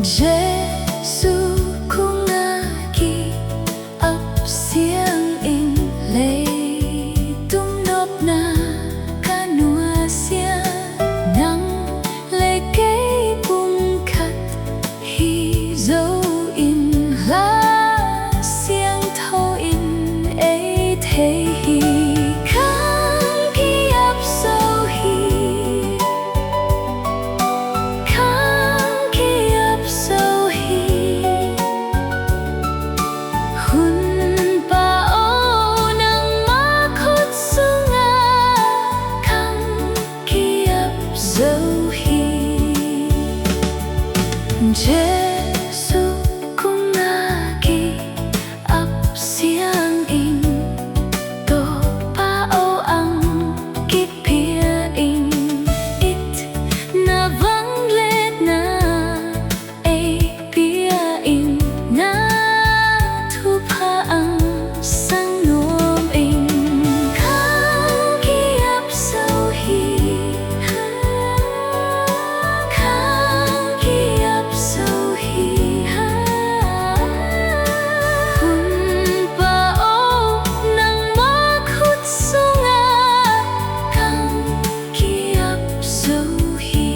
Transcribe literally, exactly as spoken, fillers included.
Jesuh kung a ki-ap siangin, leitung nopna ka nusia. Nang le kei pumkhat hi zo in, Lasiangtho in ei thei hi. Kang ki-ap zo hi, kang ki-ap zo hi. Hun Pa aw, nangma khut sungah kang ki-ap zo hi. Jesuh kung a ki-ap siangin, Topa aw, ang kipia in. Itna vangliatna ei pia in, na thupha ang sang nuam ing. Kang ki-ap zo hi, kang ki-ap zo hi. Hun Pa aw, nangma khut sungah kang ki-ap zo hi.